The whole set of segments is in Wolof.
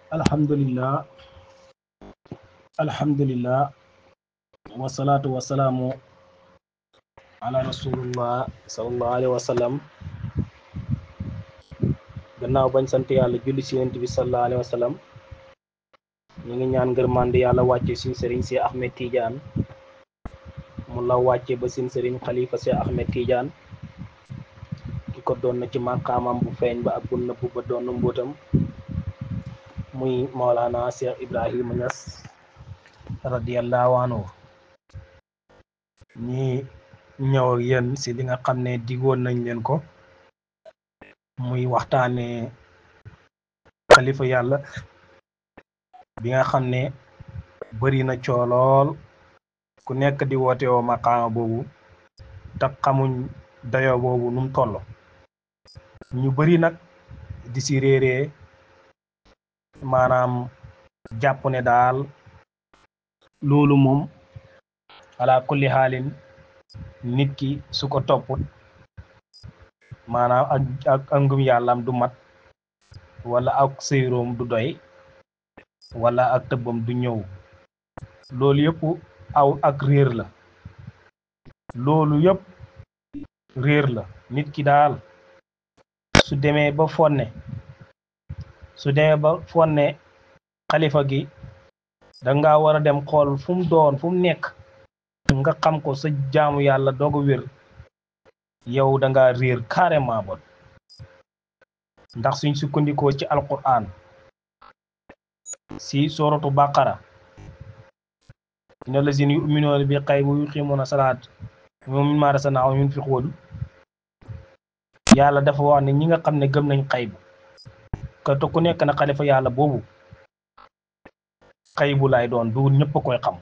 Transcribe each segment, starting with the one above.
alhamdulillah alhamdulillah wasalaatu wasalaamu ala rasulullah sallallahu alayhi wa sallam. gannaaw bañ sant yàlla julli ci yonent bi sallallahu alayhi wa sallam, ñu ngi ñaan ngërmande yàlla wàcce suñ sëriñ si Ahmed Tidiane, mu la wàcce ba suñ sëriñ xalifa si Ahmed Tidiane, ki ko doon na ci màqaamam bu feeñ ba ak bu nëbb ba doon na mbóotam, muy Maolana Cheikh Ibrahima Niass radiyallahu anhu. ñi ñëw ak yéen si li nga xam ne digoon nañ leen ko, muy waxtaane xalifa yàlla bi nga xam ne bëri na coolool, ku nekk di woote woo maqaama boobu te xamuñ dayo boobu num toll. ñu bëri nag di si réeree, maanaam jàpp ne daal loolu moom ala kulli xaalin nit ki su ko topput maanaam ak ngëm yàllam du mat, wala ak sëyroom du doy, wala ak tëbbam du ñëw. loolu yëpp ak réer la. loolu yëpp réer la. nit ki daal su demee ba fonne xalifa gi, danga war a dem xool fu mu doon, fu mu nekk, nga xam ko, sa jaamu yàlla doog a wér. yow danga réer carrément bon. ndax suñ sukkandikoo ci alquran si suratu baqara, inna lazina yu'minuuna bil ghaybi wa yuqiimuuna salaat wa mimmaa razaqnaahum yunfiquun. yàlla dafa wax ne ñi nga xam ne gëm nañ xaybu, te ku nekk na xalifa yàlla boobu xaybu lay doon, du ñëpp a koy xam.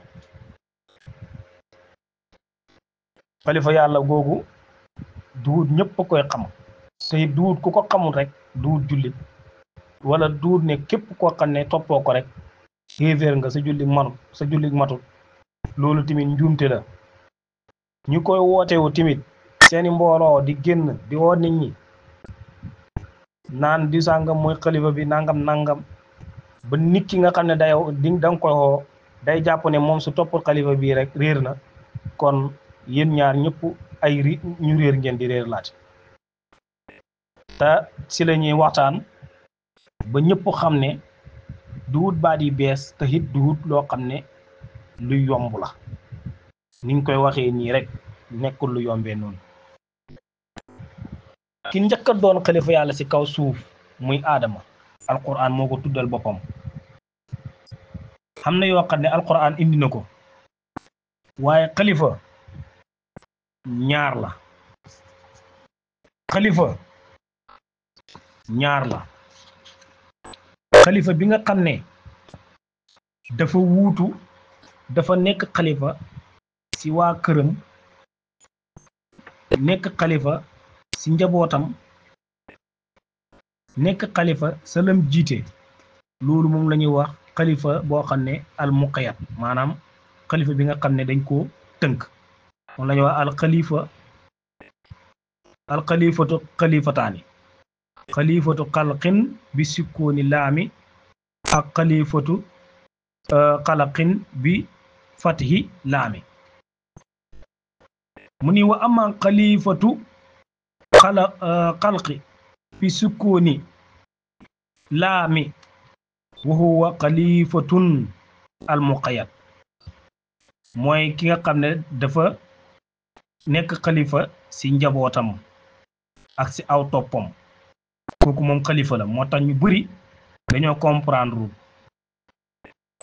xalifa yàlla googu duut ñëpp a koy xam, te duut ku ko xamul rek duut jullit, wala duut ne képp koo xam ne toppoo ko rek xéeféer nga, sa jullit matut. loolu tamit njuumte la. ñu koy wootewu tamit seeni mbooloo di génn di woo nit ñi naan di sàngam mooy xalifa bi nangam ba nit ki nga xam ne danga koy woo day jàpp ne moom su toppul xalifa bii rek réer na. kon yéen ñaar ñëpp ay ñu réer ngeen di réer laate. te si la ñuy waxtaan ba ñëpp xam ne du wut baat yi bees, te it du wut loo xam ne lu yomb la. niñ koy waxee nii rek nekkul lu yombee noonu. ki njëkk a doon xalifa yàlla ci kaw suuf muy aadama, alquran moo ko tuddal boppam. xam na yoo xam ne alquran indi na ko, waaye xalifa ñaar la. xalifa bi nga xam ne dafa nekk xalifa ci waa këram, nekk xalifa ci njabootam, nekk xalifa sa lam jiite. loolu moom la ñuy wax xalifa boo xam ne al muqayyad, maanaam xalifa bi nga xam ne dañ koo tënk. moom la ñuy wax alxalifatu xalifataani, xalifatu xalqin bi sukkooni laami ak xalifatu xalaqin bi fatihi laami. mu ni wa ama xalifatu xalqi bi sukkooni laami wa huwa xalifatun al muqayyad, mooy ki nga xam ne dafa nekk xalifa ci njabootam ak ci aw toppam. kooku moom xalifa la. moo tax ñu bari dañoo comprendre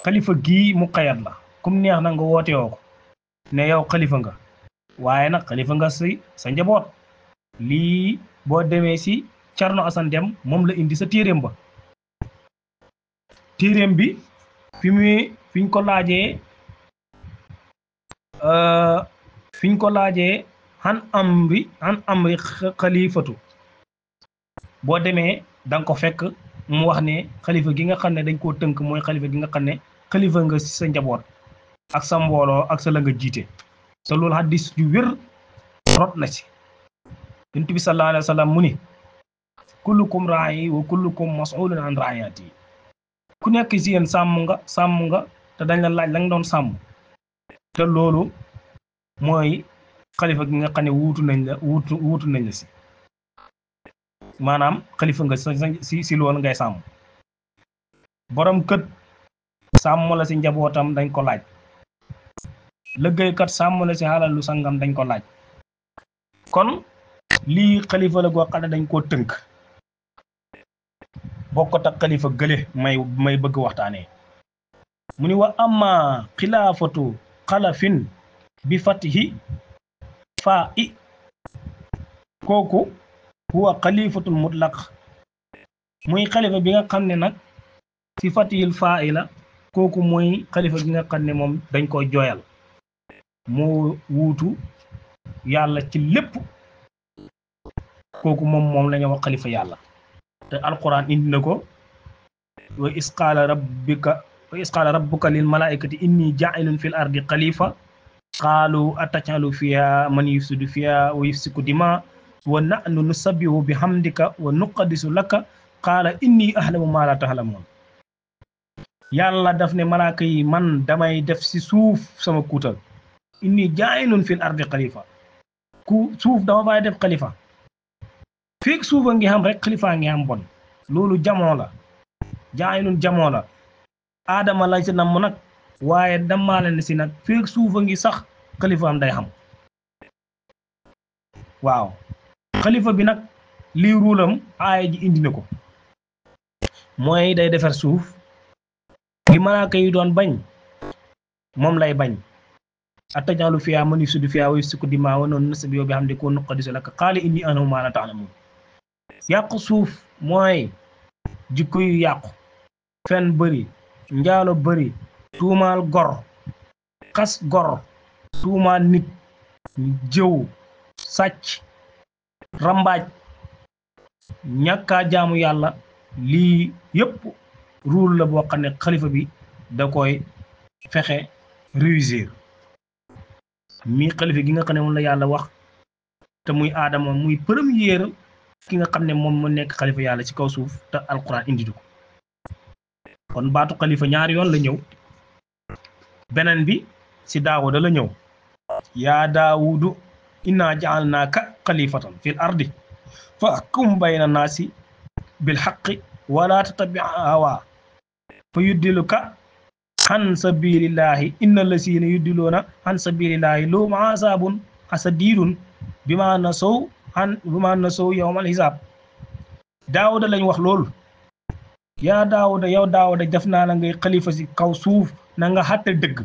xalifa gii muqayyad la, kum neex na nga woote woo ko ne yow xalifa nga, waaye nag xalifa nga ci sa njaboot. lii boo demee ci Cerno Asan Dem moom la indi sa téeréem ba. téeréem bi fiñ ko laajee han amri xalifatu, boo demee danga ko fekk mu wax ne xalifa gi nga xam ne dañ koo tënk mooy xalifa gi nga xam ne xalifa nga ci sa njaboot ak sa mbooloo ak sa la nga jiite. te loolu hadis ju wér rot na ci. Yonent bi sallallahu alayhi wa sallam mu ni kullukum raa'i wa kullukum mas'ulun an ra'iyyati. ku nekk ci yéen sàmm nga te dañ la laaj la nga doon sàmm te loolu mooy xalifa gi nga xam ne wuutu nañ la si maanaam xalifa nga si loolu ngay sàmm borom kët sàmm la si njabootam dañ ko laaj liggéeykat sàmm la si xalalu sangam dañ ko laaj kon lii xalifa la goo xam ne dañ koo tënk bokkut ak xalifa gële may bëgg waxtaanee mu ni wa amma xilaafatu xalafin bi fatihi faa i kooku huwa xalifatul mutlaq muy xalifa bi nga xam ne nag si fatihil faa i la kooku mooy xalifa bi nga xam ne moom dañ koy jooyal moo wuutu yàlla ci lépp kooku moom la ñu wax xalifa yàlla te alquran indi na ko wa isqaala rabbuka lil malaikati inni ja'ilun fil ardi xalifa qaalu atajalu fiha man yufsidu fiha wa yufsiku dima wa nahnu nusabbihu bihamdika wa nuqaddisu laka qaala inni ahlamu ma la tahlamun yàlla daf ne malaaka yi man damay def si suuf sama kuutal inni ja'ilun fil ardi xalifa suuf dama fay def xalifa feek suufa ngi xam rek xalifaa ngi xam bon loolu jamoo la jaayilun jamoo la aadama lañ si namm nag waaye damaale ne si nag feek suufa ngi sax xalifaam day xam waaw xalifa bi nag lii ruulam aaya ji indi na ko mooy day defar suuf li malaaka yi doon bañ moom lay bañ atajalu fiha man yufsidu fiha wa yasfiku dimaa wa nusabbihu bihamdika wa nuqaddisu laka qaala inni a'lamu ma la ta'lamun yàqu suuf mooy jikko yu yàqu fen bëri njaalo bëri tuumaal gor xas gor tuumaal nit jëw sàcc rambaaj ñàkkaa jaamu yàlla lii yépp ruul la boo xam ne xalifa bi da koy fexe réussir mi xalifa gi nga xam ne moom la yàlla wax te muy aadama muy première ki nga xam ne moom mu nekk xalifa yàlla ci kaw suuf te alquran indi ko kon baatu xalifa ñaari yoon la ñëw beneen bi si daawuda la ñëw yaa daawudu inna ja'alnaaka xalifatan fil ardi fahkum bayna naasi bil haqqi wala tattabi' hawa fa yuddiluka an sabilillahi inna lasina yuddiluna an sabilillahi lahum azabun asadidun bima nasaw yawmal hisaab daawuda lañ wax loolu yaa daawuda yow daawuda def naa la ngay xalifa si kaw suuf na nga xàtte dëgg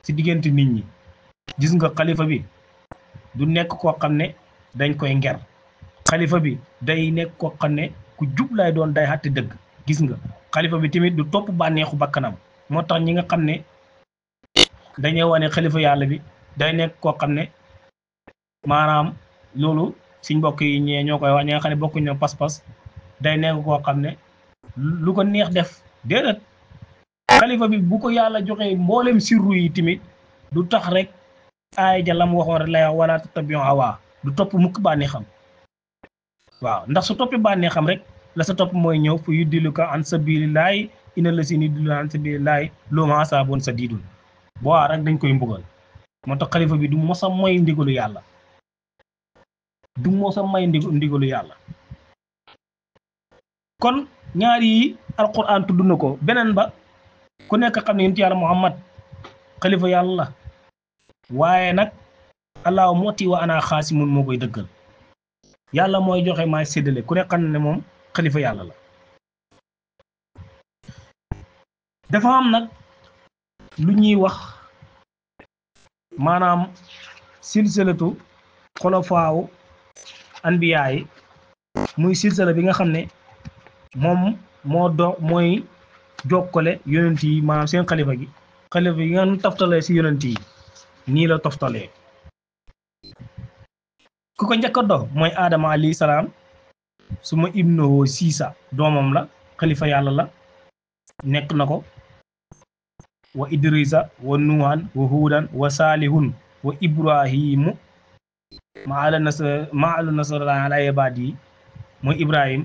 si diggante nit ñi gis nga xalifa bi du nekk koo xam ne dañ koy nger xalifa bi day nekk koo xam ne ku jub lay doon day xàtte dëgg gis nga xalifa bi tamit du topp bànneexu bakkanam moo tax ñi nga xam ne dañuy wane xalifa yàlla bi day nekk koo xam ne maanaam loolu suñ mbokk yi ñee ñoo koy wax ñi nga xam ne bokkuñ ñoo pas-pas day nekk koo xam ne lu ko neex def déedéet xalifa bi bu ko yàlla joxee mboolem sirru yi tamit du tax rek aay ja lam waxoon rek lay wax wala tattabi'u hawa du topp mukk bànneexam waaw ndax su toppi bànneexam rek la sa topp mooy ñëw fu yuddiluka an sabilillahi inna lasina yuddiluna an sabilillahi lahum azabun sadidun boo rek dañ koy mbugal moo tax xalifa bi du mos a moy ndigalu yàlla du mos a may ndigalu yàlla kon ñaar yi alquran tudd na ko beneen ba ku nekk xam ne yonent yàlla Muhammad xalifa yàlla la waaye nag allahu mu'ti wa ana xaasimun moo koy dëggal yàlla mooy joxe maay séddale ku nekk xam ne moom xalifa yàlla la dafa am nag lu ñuy wax maanaam silsilatu xolofaawu anbiyaa yi muy silsila bi nga xam ne moom mooy jokkale yonent yi maanaam seen xalifa yi nga toftalee si yonent yi nii la toftalee ku ko njëkk a do mooy Adama alayhi salaam suma ibnuhu Siisa doomam la xalifa yàlla la nekk na ko wa Idrisa wa Nuhan wa Hudan wa Salihun wa Ibrahimu maalu nasrallaahi ala ibaadi yi mooy Ibrahim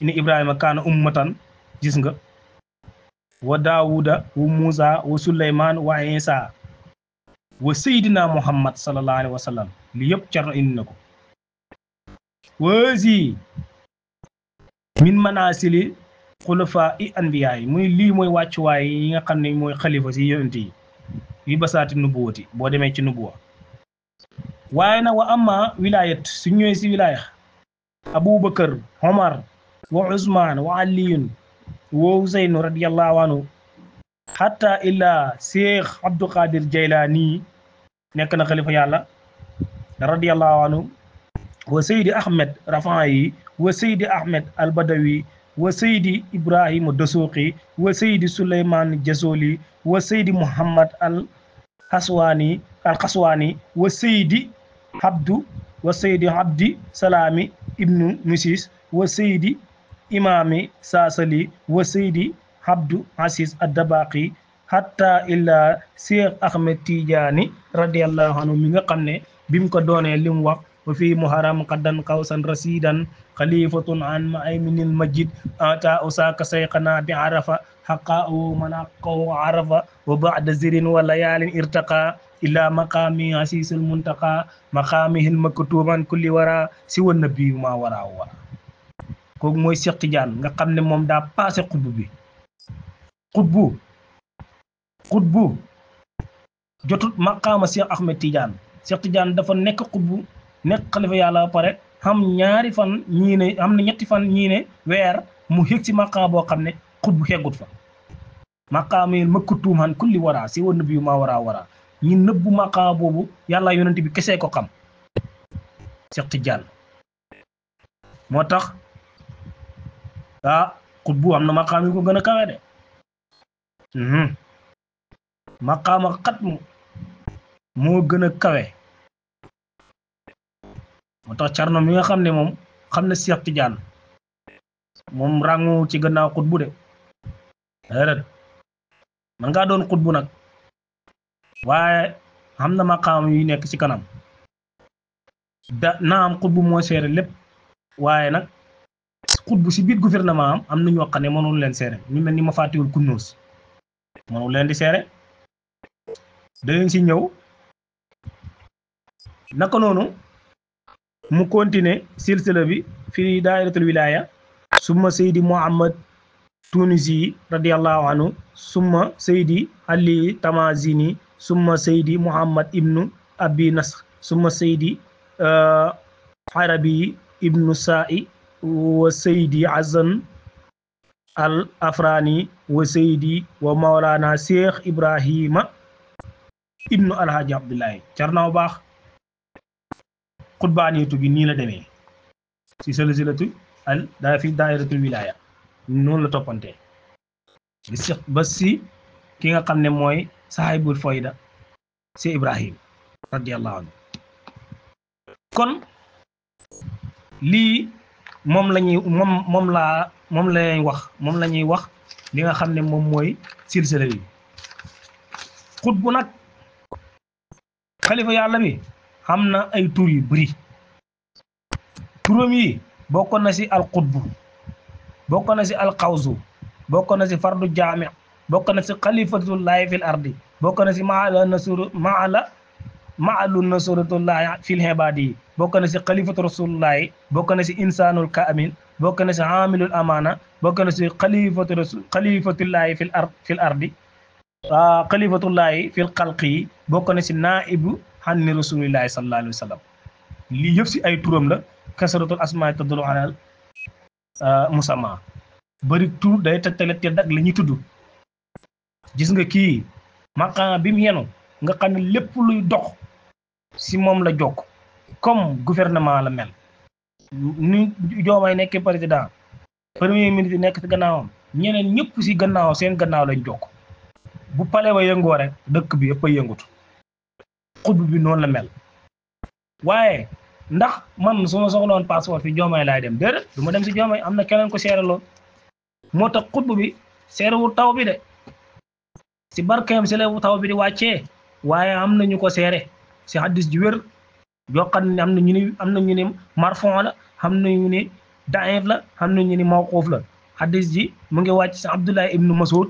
inna Ibrahima kaana ummatan gis nga wa daawuda wa muusa wa suleyman wa isa wa seydina muhammad sallallahu alayhi wa sallam li yëpp Cerno indi na ko waasi min manasili xulafa i anbiya yi muy lii mooy wàccuwaay yi nga xam ne mooy xalifa si yonent yi yi basaati nubuwati boo demee ci nubuwa waaye nag wa amma wilayat su ñëwee si wilaya abubakar omar wa usman wa aliyun wa useynu radiyallahu anhu hatta illa cheikh abdou qadir jaylani nekk na xalifa yàlla radiyallahu anhu wa seydi ahmed rafaayi wa seydi ahmed al badawi wa seydi ibrahima dasuqi wa seydi suleyman jasoli wa seydi muhammad al xaswaani wa seydi abdi salaami ibnu musis wa seydi imaami saasali wa seydi abdu asis addabaqi hatta illa cheikh ahmed tidiane radiallahu anhu mi nga xam ne bi mu ko doonee li mu wax wa fii muharam qaddan qawsan rasidan xalifatun an maiminil majid ata usaka sayqana bi arafa xaqa'u manaqahu arafa wa ba'da zirin wa layalin irtaqa ila maqami asisul muntaqa maqamihil maktuban kulli wara si wa nabi ma wara wara kooku mooy Cheikh Tidiane nga xam ne moom daa passé xutbu bi xutbu jotut maqaama Cheikh Ahmed Tidiane Cheikh Tidiane dafa nekk xutbu nekk xalifa yàlla ba pare xam ñaari fan ñii ne am na ñetti fan ñii ne weer mu xëg si maqaama boo xam ne xutbu xeggut fa maqaamil makkutuum han kulli wara si wa nabi ma wara wara ñi nëbbu maqaama boobu yàlla yonent bi kese ko xam Cheikh Tidiane moo tax xutbu am na maqaam yu ko gën a kawe de maqaama xatmu moo gën a kawe moo tax Cerno mi nga xam ne moom xam ne Cheikh Tidiane moom ràngu ci gannaaw xutbu de déedéet man ngaa doon xutbu nag waaye xam na maqaam yu nekk ci kanam naam xutbu moo seere lépp waaye nag xutbu si biir gouvernement am na ñoo xam ne mënul leen seere ñu mel ni ma fàttiwul kunnuus mënul leen di seere daleen si ñëw naka noonu mu continuer silsila bi fi dairatul wilaya summa seydi muhammad tunisi radiallahu anhu summa seydi ali tamazini summa seydi muhammad ibnu abi nasr summa seydi arabi ibnu sa'i wa seydi azan al afrani wa seydi wa maulana cheikh ibrahima ibnu alhaji abdullahi Cerno baax xutbaanitu gi nii la demee si silsilatu al daa fi dairatul wilaya noonu la toppante ba si ki nga xam ne mooy sahibul fayda si ibrahim radiallahu anhu kon lii moom la ñuy moom la ñuy wax li nga xam ne moom mooy silsila bi xutbu nag xalifa yàlla bi xam na ay tur yu bëri turam yi bokk na si al xutbu bokk na si al xawsu bokk na si fardu jaami bokk na si xalifatullahi fil ardi bokk na si maalu nasratullahi fil ibaadi bokk na si xalifatu rasulullahi bokk na si insanul kaamin bokk na si amilul amana bokk na si xalifatullahi fil ardi xalifatullahi fil xalqi bokk na si naibu xanni rasulillahi sallallahu alayhi wa sallam lii yëpp si ay turam la kasratul asmaa tadullu alal musamma bëri tur day tegtale tedd ak la ñuy tudd gis nga kii maqaama bi mu yenu nga xam ne lépp luy dox si moom la jokk comme gouvernement la mel ni Diomaye nekk président premier ministre nekk si gannaawam ñeneen ñëpp si gannaaw seen gannaaw lañ jokk bu pale ba yëngoo rek dëkk bi yëpp a yëngutu xutbu bi noonu la mel waaye ndax man su ma soxla woon passeport fi Diomaye laay dem déedéet du ma dem si Diomaye am na keneen ko seere lool moo tax xutbu bi seerewul taw bi de si barkeem si la taw bi di wàccee waaye am na ñu ko seere si hadis ji wér yoo xam ne am na ñu ni marfon la am na ñu ni daif la am na ñu ni mawquuf la hadis ji mu ngi wàcc si Abdullah ibnu Mas'ud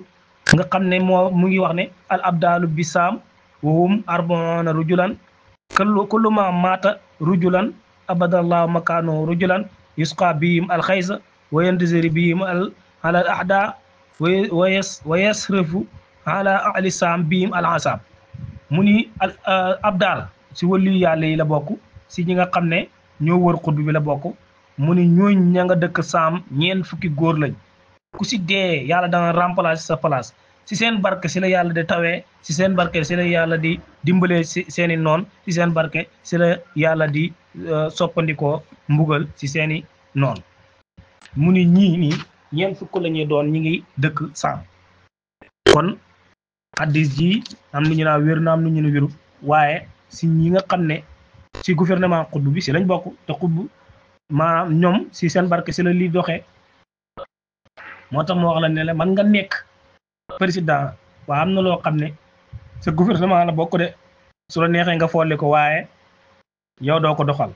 nga xam ne moo mu ngi wax ne al abdalu bisaam wahum arbaona rujulan kullu ma maata rujulan abadallahu makano rujulan yusqa bihim al xaysa wa yantaziri bihim ala al ahda wa yasrifu ala ahli saam bihim al asab mu ni abdal si wàllu yàlla yi la bokk si ñi nga xam ne ñoo wër xutb bi la bokk mu ni ñooñ ña nga dëkk saam ñeen fukki góor lañ ku si dee yàlla danga remplacer sa place si seen barke si la yàlla di tawee si seen barke si la yàlla di dimbalee si seeni noon si seen barke si la yàlla di soppandikoo mbugal si seeni noon mu ni ñii nii ñeen fukk la ñuy doon ñi ngi dëkk saam kon hadis ji am nañu naa wér na am nañu ne wéru waaye si ñi nga xam ne si gouvernement xutb bi si lañ bokk te xutb maanaam ñoom si seen barke si la li doxee moo tax moo wax la ne la man nga nekk président waaye am na loo xam ne sa gouvernement la bokk de su la neexee nga folli ko waaye yow doo ko doxal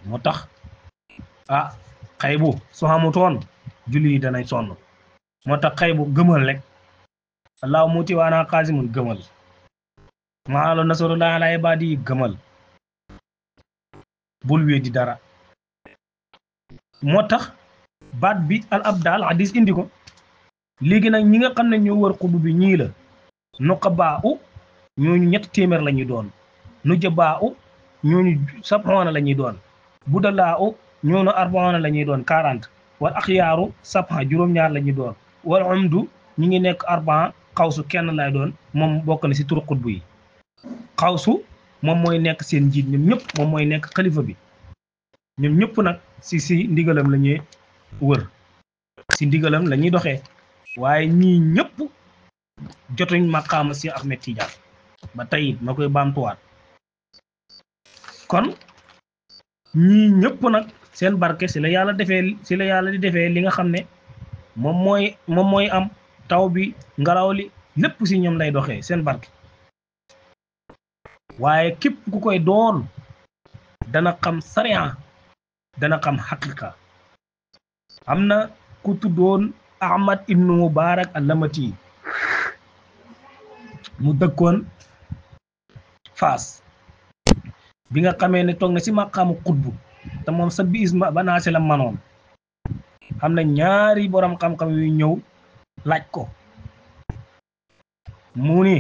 moo tax xëy bu su xamutoon julli yi danañ sonn moo tax xëy bu gëmal rek allahu muti waana xaasimun gëmal maalo nasarullah ala ibadi yi gëmal bul weddi dara moo tax baat bi al abdal hadis indi ko léegi nag ñi nga xam ne ñoo wër xutb bi ñii la nuqabaa u ñooñu 300 la ñuy doon nujabaa u ñooñu sab'oona la ñuy doon budalaa u ñooñu arbaona la ñuy doon 40 wal axyaaru sab'a juróom-ñaar la ñuy doon wal umdu ñi ngi nekk arbaa xawsu kenn lay doon moom bokk na si turu xutb yi xawsu moom mooy nekk seen njiit ñoom ñëpp moom mooy nekk xalifa bi ñoom ñëpp nag si ndigalam la ñuy wër si ndigalam la ñuy doxee waaye ñii ñëpp jotuñ maqaama si Ahmed Tidiane ba tey it ma koy baamtuwaat kon ñii ñëpp nag seen barke si la yàlla di defee li nga xam ne moom mooy am taw bi ngelaw li lépp si ñoom lay doxee seen barke waaye képp ku koy doon dana xam sariya dana xam xaqiqa am na ku tuddoon Ahmad ibnu Mubarak al-Lamati mu dëkkoon Faas bi nga xamee ne toog na si maqaamu xutbu te moom sa bi isma ba naa si la manoon am na ñaari borom xam-xam yu ñëw laaj ko mu ni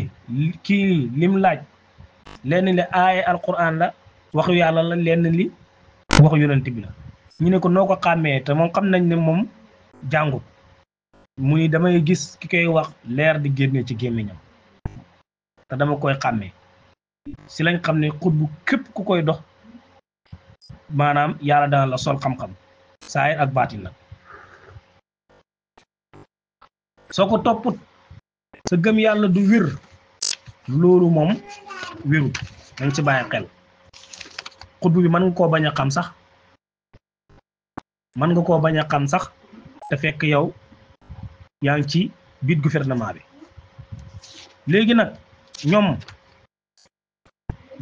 kii lim laaj lenn li aaya alquran la waxu yàlla la lenn li waxu yonent bi la ñu ne ko noo ko xàmmee te moom xam nañ ne moom jàngut mu ni damay gis ki koy wax leer di génne ci gémmiñam te dama koy xàmmee si lañ xam ne xutbu képp ku koy dox maanaam yàlla dana la sol xam-xam saayir ak baatin nag soo ko topput sa gëm yàlla du wér loolu moom wérut dañ ci bàyyi xel xutbu bi mën nga koo bañ a xam sax te fekk yow yaa ngi ci biir gouvernement bi léegi nag ñoom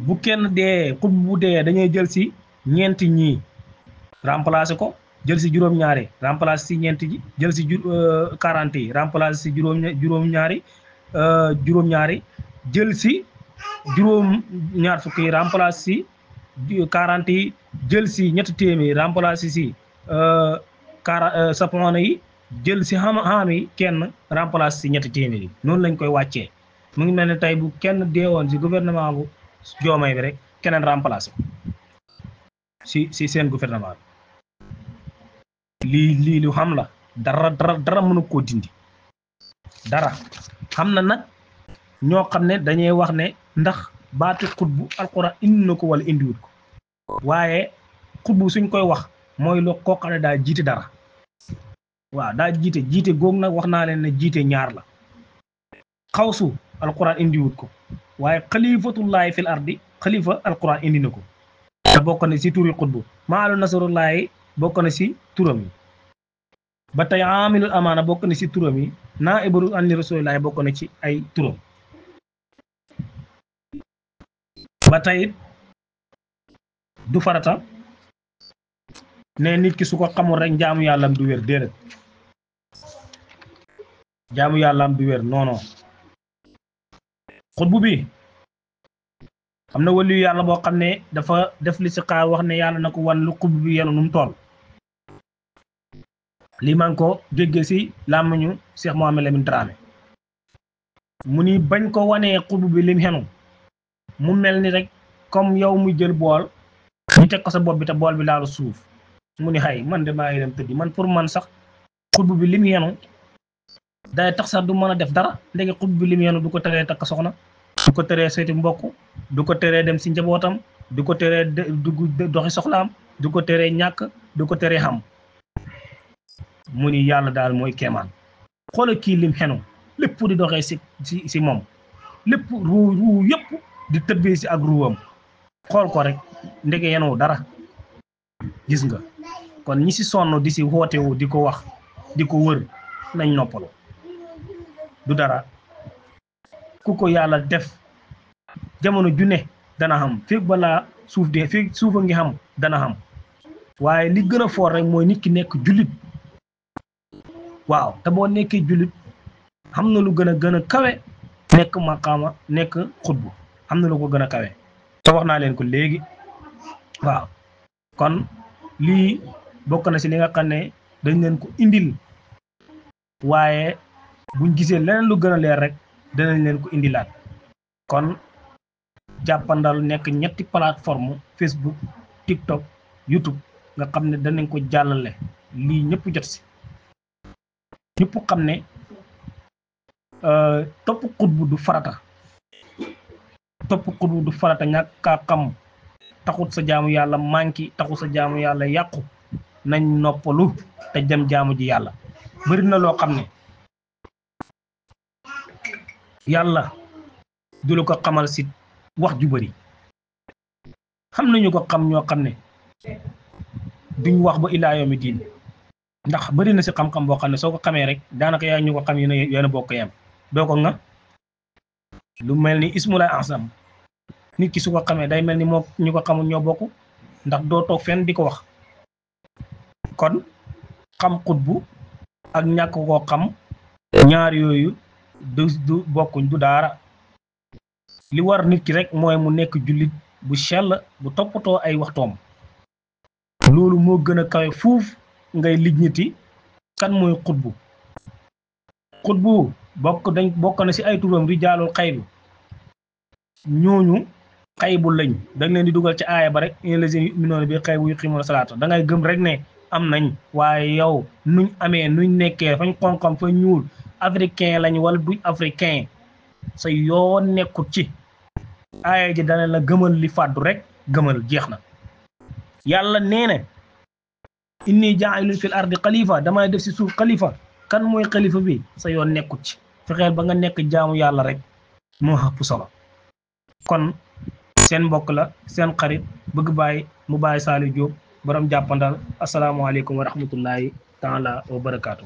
bu kenn dee xutbu bu dee dañuy jël si ñeenti ñii remplacer ko jël si juróom-ñaari remplacer si ñeenti ji jël si 40 yi remplacer si juróom-ñaari jël si juróom-ñaar fukki yi remplacer si 40 yi jël si ñetti téeméer remplacer si sapona yi jël si xam yi kenn remplacer si ñetti téeméer yi noonu lañ koy wàccee mu ngi mel ne tey bu kenn deewoon si gouvernement bu Joomay bi rek keneen remplacer si seen gouvernement bi lii lu xam la dara mënu koo dindi dara xam na nag ñoo xam ne dañuy wax ne ndax baatu xutbu alquran indi na ko wala indiwut ko waaye xutbu suñ koy wax mooy loo koo xam ne daa jiite dara waaw daa jiite góog nag wax naa leen ne jiite ñaar la xawsu alquran indiwut ko waaye xalifatullahi fil ardi xalifa alquran indi na ko te bokk na si turi xutbu maalu nasarullahi bokk na si turam yi ba tey amilul amaana bokk na si turam yi naa ibaru anni rasulillahi bokk na ci ay turam ba tey du farata ne nit ki su ko xamul rek njaamu yàllam du wér déedéet jaamu yàllaam du wér non non xutbu bi am na waliyu yàlla boo xam ne dafa def li si xaar wax ne yàlla na ko wan lu xutbu bi yenu nu mu toll lii maa ngi ko déggee si làmmiñu Cheikh Mohamed Lamine Dramé mu ni bañ ko wanee xutbu bi lim xenu mu mel ni rek comme yow muy jël bool ñu teg ko sa bopp bi te bool bi laalu suuf mu ni xay man de maa ngi dem tëddi man pour man sax xutbu bi lim xenu day tax sax du mën a def dara léegi xutbu bi lim xenu du ko teree takk soxna du ko teree seeti mbokk du ko teree dem si njabootam du ko teree dugg doxi soxlaam du ko teree ñàkk du ko teree xam mu ni yàlla daal mooy keemaan xoola kii lim xenu lépp di doxee si moom lépp ruu yëpp di tëbbee si ak ruwam xool ko rek ndege yenoo dara gis nga kon ñi si sonn di si wootewu di ko wax di ko wër nañ noppalu du dara ku ko yàlla def jamono ju ne dana xam fekk balaa suuf de fekk suufa ngi xam dana xam waaye li gën a foor rek mooy nit ki nekk jullit waaw te boo nekkee jullit xam na lu gën a kawe nekk maqaama nekk xutbu xam na lu ko gën a kawe te wax naa leen ko léegi waaw kon lii bokk na si li nga xam ne dañ leen ko indil waaye buñ gisee leneen lu gën a leer rek danañ leen ko indilaat kon jàppandal nekk ñetti plateforme Facebook TikTok YouTube nga xam ne danañ ko jàllale lii ñëpp jot si ñëpp xam ne topp xutbu du farata ñàkk kaa xam taxut sa jaamu yàlla manki taxut sa jaamu yàlla yàqu nañ noppalu te dem jaamu ji yàlla bari na loo xam ne yàlla du la ko xamal si wax ju bari xam nañu ko xam ñoo xam ne duñ wax ba ilaa yawmi diin ndax bari na si xam-xam boo xam ne soo ko xamee rek daanaka yaa ñu ko xam yéen a bokk yam doo ko nga lu mel ni ismulay ansam nit ki su ko xamee day mel ni moo ñu ko xamul ñoo bokk ndax doo toog fenn di ko wax kon xam xutbu ak ñàkk koo xam ñaar yooyu du bokkuñ du daara li war nit ki rek mooy mu nekk jullit bu sell bu toppatoo ay waxtoom loolu moo gën a kawe fuuf ngay lijjati kan mooy xutbu bokk na si ay turam rijaalul xaybu ñooñu xaybu lañ dañ leen di dugal ci aaya ba rek in lazina yu'minuuna bil xaybi wa yuqiimuuna salaata da ngay gëm rek ne am nañ waaye yow nuñ amee nuñ nekkee fañ xonqam fa ñuul africain lañ wala du africain sa yoo nekkut ci aaya ji dana la gëmal li fàddu rek gëmal jeex na yàlla nee na inni jaa'ilun fil ardi xalifa damay def si suuf xalifa kan mooy xalifa bi sa yoon nekkut ci fexeel ba nga nekk jaamu yàlla rek moo ëpp solo kon seen mbokk la seen xarit bëgg bàyyi mu bàyyi Saliou Diop borom jàppandal asalaamaaleykum wa rahmatullahi taala wa barakaatu.